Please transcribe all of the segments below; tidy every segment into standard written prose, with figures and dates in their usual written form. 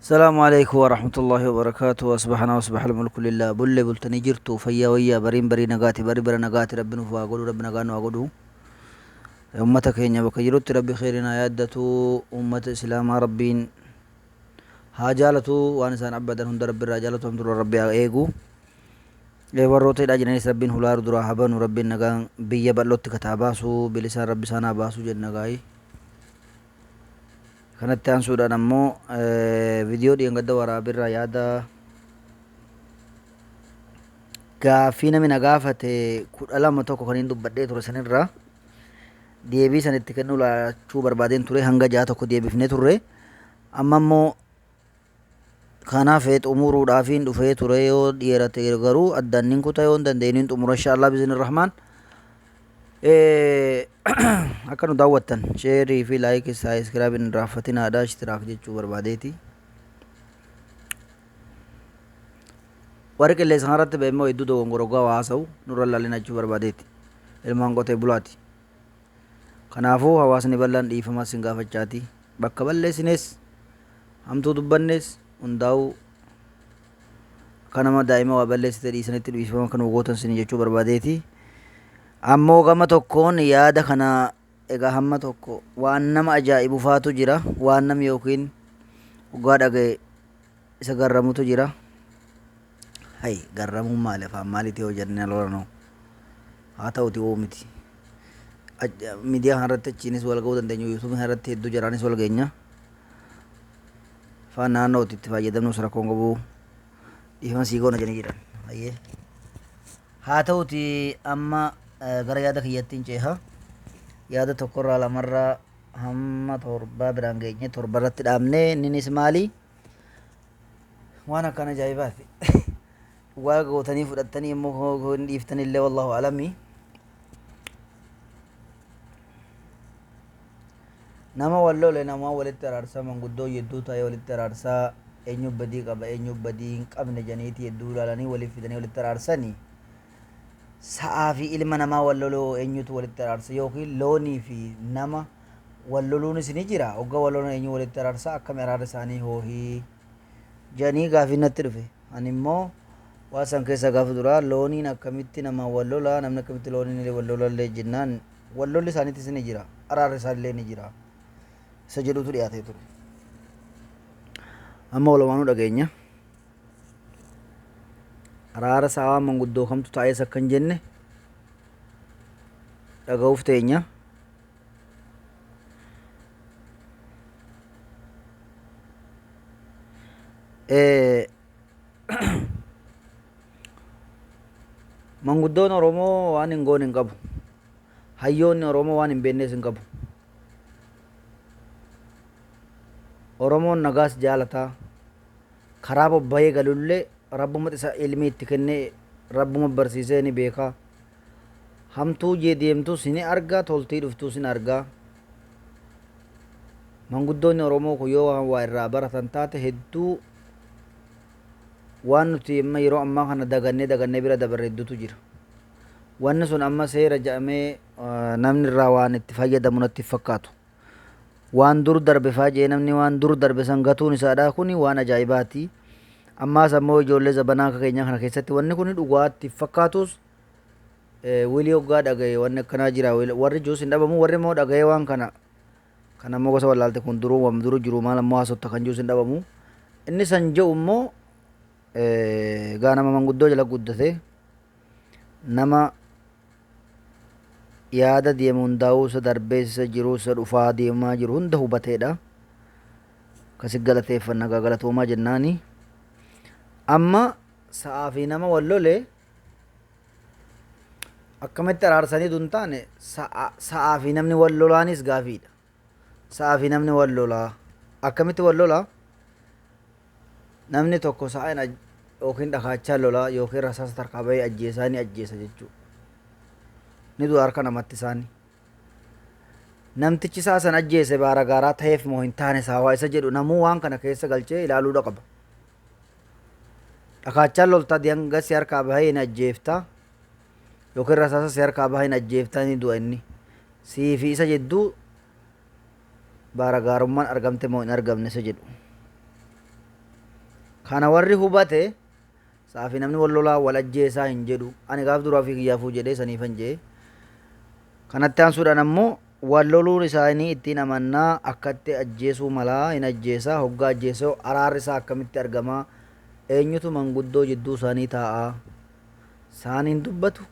Salaamu alaikum warahmatullahi wabarakaatu. Asbahana wasbahal mulku lillah. Bulle bultanii jirtu fayyaa wayyaa bariin barii nagaati bari bara nagaati rabbi nuuf haa godhu rabbi nagaa nu haa godhu. Ummata keenya bakka jirutti rabbi kheyriin haa yaaddatu. Ummata islaamaa rabbiin haa jaalatu waan isaan abbadan hunda rabbi irraa jaalatu hamdurra rabbi haa eegu. Warroota hidhaa jiranis rabbiin hulaa duraa haa banu rabbiin nagaan biyya bal'ootti kataa baasu bilisaan rabbi isaan haa baasu jenna gaa'ii. Kanatti aansuudhaan ammoo viidiyoo dheengadda waraabirraa yaada gaaffii namni na gaafate 12 tokko kan hin dubbadhee ture sanirraa deebii san itti kennuu laachuu barbaadeen ture hanga ja'a tokko deebifnee turre amma immoo Kanaaf xumuruudhaafiin dhufee ture yoo dheerate garuu addaan nin kuta yoo hin danda'in nin xumura insha Allah biizni rahmaan. Akka nu daawwattan sheerii fi laayikii saayiskiraabii hin raaffatinaadha ishtiraak jechuu barbaadeeti. Warri qilleensa kanarratti ba'e immoo hedduu dogongora gowwaa haasa'u nurra laalina jechuu barbaadeeti. Ilmaan qotee bulaati. Kanaafuu hawaasni bal'aan dhiifama sin gaafachaati. Bakka balleessines hamtuu dubbannes hundaa'uu akka nama daa'ima waa balleessite dhiisanitti dhiifama akka nuu gootan sin jechuu barbaadeeti. Ammoo gama tokkoon yaada kana egaa hamma tokko waan nama ajaa'ibu faatu jira. Waan namni yookiin dhugaa dhaga'e isa garramutu jira. Hay garramuun maali afaan maaliiti yoo jennee lolanoo haa ta'uti woo miti. Miidiyaa kanarratti achiinis wal ga'uu dandeenya yuutuubii kanarratti hedduu jaraanis wal geenya. Afaan naannootti itti fayyadamnus rakkoon qabu dhiifama sii goona jedhanii jiran. Hayyee. Haa ta'uti amma gara yaada kiyyatti hin ceeha. Yaada tokkorraa lamarraa hamma torbaa biraan geenye torbarratti dhaabne inninis maali? Waan akkaan ajaa'ibaati. Dhugaa gootanii fudhattanii immoo hin dhiiftanillee wallahu alami. Nama wal lole namaa walitti araarsaa manguddoo jidduu taa'ee walitti araarsaa eenyu badii qaba eenyu badii hin qabne janiitii hedduu ilaalanii waliif fidanii walitti araarsanii. Sa'aa fi ilma namaa wal loluu eenyutu walitti araarsa yookiin loonii fi nama wal loluunis ni jira hogga wal lolan eenyu walitti araarsa akkami araarri isaanii hoohii jedhanii gaafiin natti dhufe ani immoo waan san keessaa gaafa duraa looniin akkamitti namaan wal lola namni akkamitti looniin wal lolallee jennaan wal lolli isaaniitis ni jira araarri isaanillee ni jira isa jedhutu dhiyaatee ture amma walumaanuu dhageenya araara sa'aa manguddoo kamtu taa'ees akka hin jenne dhaga'uuf teenya. Manguddoon Oromoo waan hin goone hin qabu. Hayyoonni Oromoo waan hin beeknes hin qabu. Oromoon nagaas jaalataa. Karaa bobbahee galullee Rabbumatu isa ilmii itti kennee Rabbuma barsiisee ni beeka. Hamtuu jee deemtus ni arga, toltii dhuftuus ni arga. Manguddoonni Oromoo kun yoo waan waa irraa baratan taate hedduu waan nuti amma yeroo ammaa kana dagannee dagannee bira dabarre hedduutu jira. Wanni sun amma seera jedhamee namni irraa waan itti fayyadamu natti hin fakkaatu. Waan dur darbe faa jee namni waan dur darbe san gatuun isaadha kuni waan ajaa'ibaati. Ammaas ammoo ijoollee zabanaa akka keenyaa kana keessatti wanni kuni dhugaatti fakkaatus wilii hoggaa dhagaye wanni akkanaa jira warri juus hin dhabamu warri immoo dhagayee waan kana kan ammoo gosa wallaalte kun duruu wam duru jiru maal ammoo haasotta kan juus hin dhabamu. Inni san je'u immoo gaa nama manguddoo jala guddate nama yaada deemu hundaa'uu isa darbees isa jiruu isa dhufaa deemaa jiru hunda hubateedha. Akkasi galateeffanna gaa galatoomaa jennaani. Amma sa'aa fi nama wal lole akkamitti araarsanii tun taane sa'aa fi namni wal lolaanis gaafiidha. Sa'aa fi namni wal lolaa akkamitti wal lolaa? Namni tokko sa'aan yookiin dhakaachaan lolaa yookiin rasaasa tarkaa bahee ajjeesaa ni ajjeesa jechuudha. Ni du'a harka namatti isaani. Namtichi sa'a san ajjeese baara gaaraa ta'eef moo hin taane saawaa isa jedhu namuu waan kana keessa galchee ilaaluudha qaba. Dhakaachaan loltaa hanga si harkaa bahee hin ajjeefta yookiin rasaasa si harkaa bahee hin ajjeefta ni du'a inni. Sii fi isa jidduu baara gaarummaan argamte moo hin argamne isa jedhu. Kana warri hubate sa'aa fi namni wal lolaa wal ajjeesaa hin jedhu. Ani gaaf duraa fi kiyyaafuu jedhee saniifan jee. Kanatti aansuudhaan ammoo wal loluun isaanii ittiin amannaa akkatti ajjeesuu malaa hin ajjeesaa, hoggaa ajjeesoo araarri isaa akkamitti argamaa, eenyutu manguddoo jidduu isaanii taa'aa, saaniin dubbatu,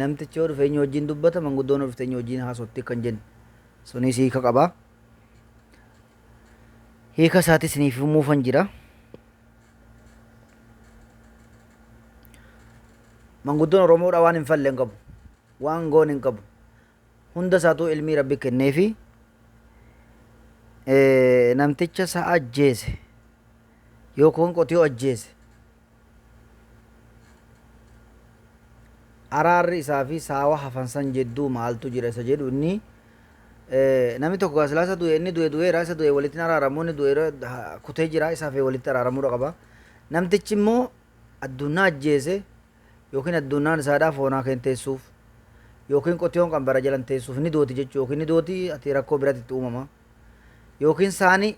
namtichi yoo dhufe eenyu wajjin dubbata, manguddoon yoo dhufte eenyu wajjin haasotti kan jenne sunis hiika qaba. Hiika isaatis isiniif himuufan jira. Manguddoon Oromoodha waan hin falle hin qabu. Waan goon hin qabu. Hunda isaatu ilmii Rabbi kenneefi namticha sa'a ajjeese yookaan qotiyoo ajjeese araarri isaa fi saawa hafan san jedduu maaltu jira isa jedhu, inni namni tokko silaa isa du'e, inni du'e du'eera, isa du'e walitti hin araaramu, inni du'e kutee jira, isaa fi walitti araaramuudha qaba. Namtichi immoo addunyaa ajjeese yookiin addunyaan isaadhaa foonaa kenteessuuf yookiin qotiyoon qambara jalan teessuuf ni dooti jechuu, yookiin ni dooti ati rakkoo biratti itti uumama, yookiin saani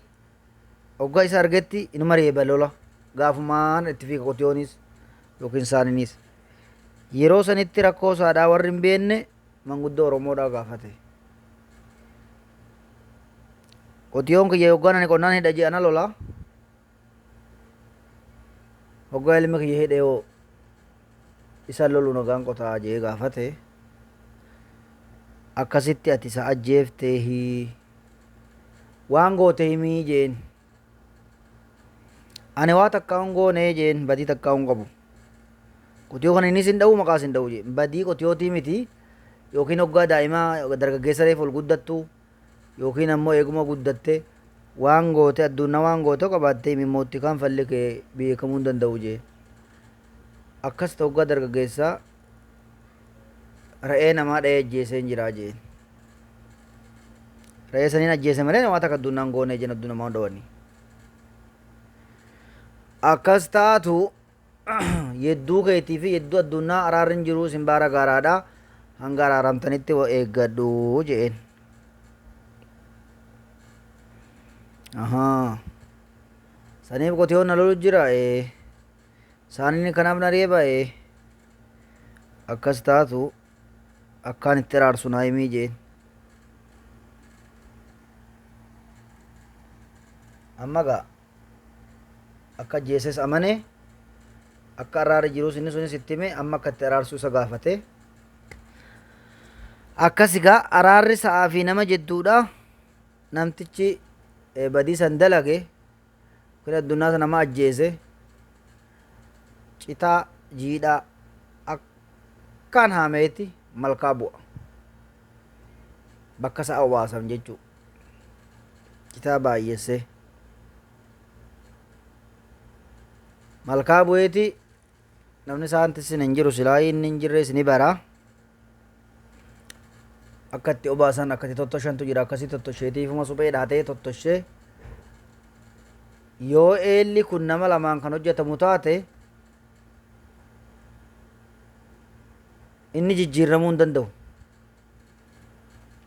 hoggaa isa argetti inuma reeba, lola gaafumaan itti fiiga qotiyoonis yookiin saaninis. Yeroo sanitti rakkoo isaadhaa warri hin beekne manguddoo Oromoodhaa gaafate. Qotiyoon kiyya yoggaan ani qonnaan hidha je'ana lola. Hoggaa ilmi kiyya hidhe hoo isa lolu nagaan qotaa jee gaafate. Akkasitti ati isa ajjeefteehi, waan goote himii jeen. Ani waa takkaa hin goonee jeen, badii takkaa hin qabu. Qotiyoo kana innis hin dha'u, maqaas hin dha'u jeen. Badii qotiyootii miti, yookiin hoggaa daa'imaa dargaggeessa reefu ol guddattu yookiin ammoo eeguma guddatte waan goote, addunyaa waan goote qabaatte himi, mootti kaan falli kee beekamuu hin danda'u jee. Akkas ta'u, hoggaa dargaggeessaa re'ee namaa dha'ee ajjeesee hin jiraa jeen. Re'ee saniin ajjeese malee namaa takka addunyaan goonee jeen, addunyaa namaa dhawanii. Akkas taatu, yedduu keetii fi yedduu addunyaa araarri hin jiru, isin baara gaaraadha, hanga araaramtanitti wa eeggadhu jeen. Ahaa. Saniif qotiyoon na lolu jira ee. Saaniin kanaaf na reeba ee. Akkas taatu, akkaan itti araarsu naa himii jeen. Amma gaa akka ajjeeses amane, akka araarri jirus inni sunis itti hime, amma akka itti araarsuu isa gaafate. Akkas egaa araarri sa'aa fi nama jedduudha. Namtichi badii san dalage kun addunyaa sana nama ajjeese citaa jiidhaa akkaan haameeti malkaa bu'a. Bakka sa'a obaasan jechuu. Citaa baay'eessee. Malkaa bu'eeti namni isaan tissin hin jiru, silaa inni hin jirres ni bara. Akka itti obaasan, akka itti tottoshantu jira, akkasii tottosheetiifuma suphee dhaatee tottoshee. Yoo eelli kun nama lamaan kan hojjetamu taate, inni jijjiirramuu hin danda'u.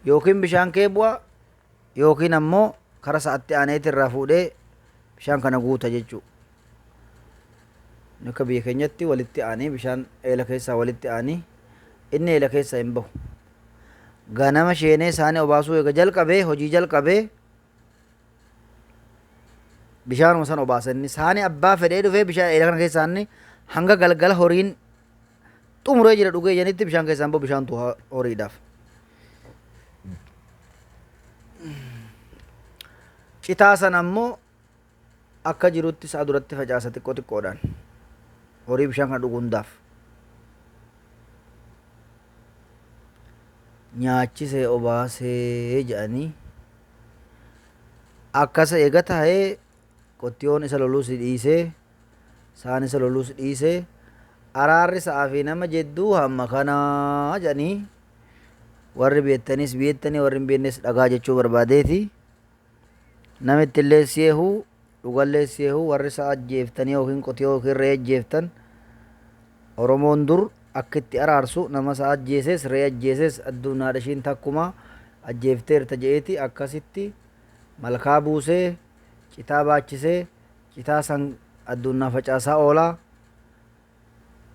Yookiin bishaan kee bu'a yookiin ammoo kara sa'atti aaneeti irraa fuudhee bishaan kana guuta jechuudha. Akka biyya keenyatti walitti aanee bishaan eela keessaa walitti aanee inni eela keessaa hin bahu. Ganama sheenee isaanii obaasuu eega jalqabee, hojii jalqabee bishaanuma san obaasa, inni saani abbaa fedhee dhufee bishaan eela kana keessaa inni hanga galgala horiin xumuree jira dhugee janitti bishaan keessaa hin bahu, bishaantu horiidhaaf. Citaa sana ammoo akka jirutti sa'a duratti facaasa xiqqoo xiqqoodhaan horii bishaan kana dhugu hundaaf. Nyaachisee obaasee jedhanii akkasa eega taa'ee qottiyoon isa loluus dhiisee, saan isa loluus dhiisee, araarri sa'aa fi nama jedduu hamma kanaa jedhanii, warri beettanis beettanii, warri hin beeknes dhagaa jechuu barbaadeeti. Namitti illee seehu, dhugallee seehu, warri sa'a ajjeeftanii yookiin qotiyoo yookiin re'ee ajjeeftan, Oromoon dur akka itti araarsu nama sa'a ajjeeses re'ee ajjeeses addunyaadha ishiin takkuma ajjeefteerta je'eeti akkasitti. Malkaa buusee, citaa baachisee, citaa san addunnaa facaasaa oolaa,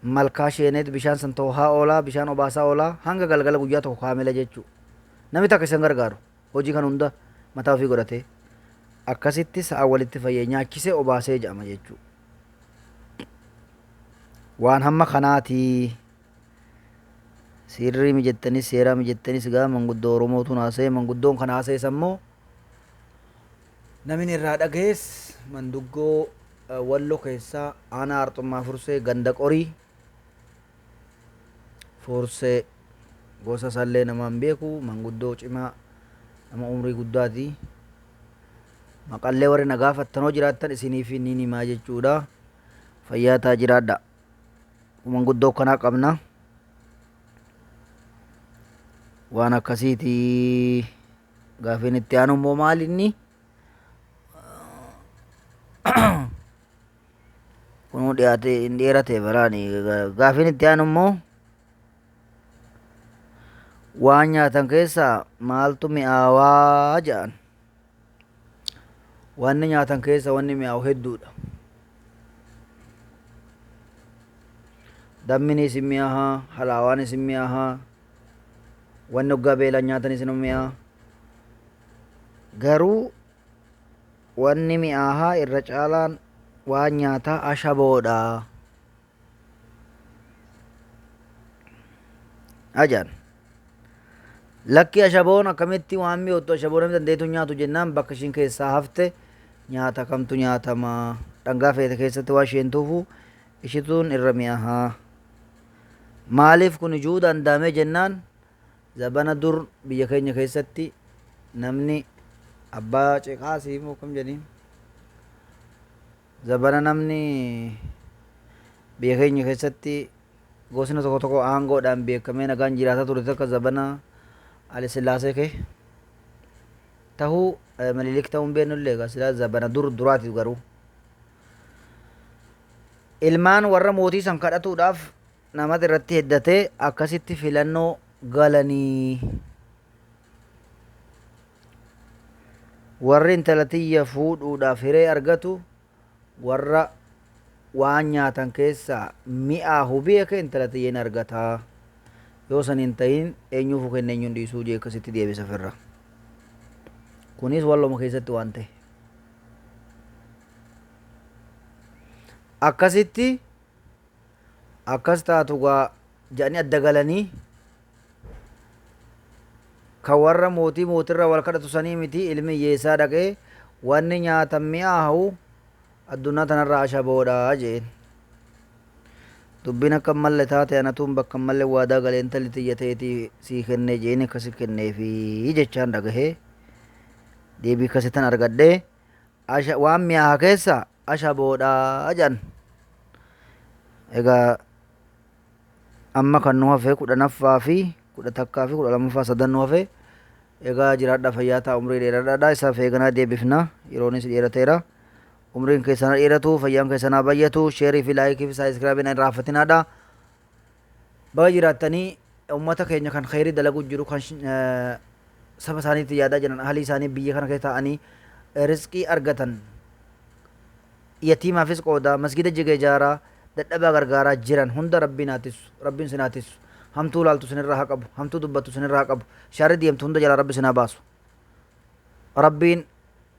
malkaa sheeneet bishaan san toohaa oolaa, bishaan obaasaa oolaa, hanga galgala guyyaa tokko kaamila jechuu. Namni takka isan gargaaru hojii kan hunda mataa ofii godhatee akkasitti sa'a walitti fayyee nyaachisee obaasee jedhama jechuu. Waan hamma kanaatii sirrii mijettanis seeraa mijettanis gaa manguddoo Oromootu haasa'e. Manguddoon kan haasa'es ammoo namni irraa dhagayees manduggoo Wallo keessaa aanaa Arxummaa Fursee, ganda Qorii Fursee, gosa isallee namaan beeku, manguddoo cimaa nama umrii guddaati. Maqallee warri na gaafattanoo jiraattan isiniif ni himaa jechuudha. Fayyaa taa, jiraadha. Manguddoo akkanaa qabna. Waan akkasiiti. Gaafiin itti aanu immoo maal inni? Kunuu dhiyaate hin dheerate balaani. Gaafiin itti aanu immoo waan nyaatan keessaa maaltu mi'aawaa jedhan. Wanni nyaatan keessa wanni mi'aawu hedduudha. Damminis hin mi'aahaa, halaawaanis hin mi'aahaa, wanni hoggaa beelaan nyaatanis ni mi'aa. Garuu wanni mi'aahaa irra caalaan waan nyaataa ashaboodha. Ajaan. Lakki, ashaboon akkamitti waan mi'oottu? Ashaboo namni dandeetu nyaatu jennaan, bakka ishiin keessaa hafte nyaata kamtu nyaatama? Dhangaa feete keessatti waan isheen tuufu ishituun irra mi'ahaa. Maaliif kun ijuu danda'ame jennaan, zabana dur biyya keenya keessatti namni abbaa ciqaasii moo kam jedhiin, zabana namni biyya keenya keessatti gosni tokko tokko aangoodhaan beekamee nagaan jiraataa ture takka, zabana Ali Sillaasee kee tahuu, Minilik ta'uu hin beeknu illee, silaa zabana dur duraati. Garuu ilmaan warra mootii san kadhatuudhaaf namatti irratti heddatee akkasitti filannoo galanii, warri intala tiyya fuudhuudhaaf hiree argatu warra waan nyaatan keessaa mi'aahu beeke intala tiyya hin argataa, yoo san hin ta'in eenyuufuu kenne eenyuun dhiisuu jee akkasitti deebisa firra. Kunis Walloma keessatti waan ta'e akkasitti akkas taatu gaa jedhanii adda galanii, kan warra mootii mootirra wal kadhatu sanii miti, ilmi hiyyeessaa dhaqee wanni nyaatan mi'aahu addunyaa tanarraa ashaboodha jeen. Dubbiin akka malle taate, anatuun bakka malle waadaa galee intalli tiyya ta'eetii sii kennee jeen akkasi kenneefi jechaan dhagahee deebii akkasittan argadhee, waan mi'aaha keessa ashaboodha jedhan. Egaa amma kan nu hafe 10ffaa fi 11 fi 12ffaa, sadan nu hafe. Egaa jiraadha, fayyaa ta'a, umrii dheeradhaadha. Isaaf eeganaa deebifna, yeroonis dheerateera. Umriin keessan dheeratu, fayyaan keessan haa bayyatu. Share fi like fi subscribe hin irraanfatinaadha. Baga jiraattanii. Ummata keenya kan kheyrii dalagu jiru, kan saba isaaniitti yaadaa jiran, ahalii isaanii biyya kana keessa ta'anii rizqii argatan yatiimaafis qoodaa, masgida jige ijaaraa, dadhabaa gargaaraa jiran hunda Rabbiin haa tissu. Rabbiin sin haa tissu. Hamtuu laaltu sinirraa haa qabu, hamtuu dubbattu sinirraa haa qabu, sharri deemtu hunda jalaa Rabbi sin haa baasu. Rabbiin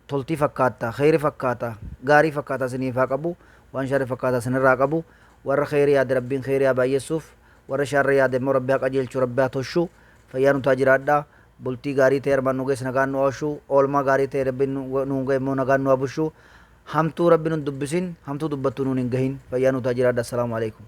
toltii fakkaata, kheyri fakkaata, gaarii fakkaata isiniif haa qabu, waan sharri fakkaata sinirraa haa qabu. Warra kheyri yaade Rabbiin kheyri haa baay'essuuf, warra sharri yaade immoo Rabbi haa qajeelchu, Rabbi haa toshu. Fayyaa nutaa jiraadha. Bultii gaarii ta'e armaan nu geesse nagaan nu ooshu, oolmaa gaarii ta'e Rabbiin nuun gahe immoo nagaan nu haa bushu. Hamtuu Rabbi nun dubbisin, hamtuu dubbattu nuun hin gahin. Fayyaa nutaa jiraadha. Assalaamu alaikum.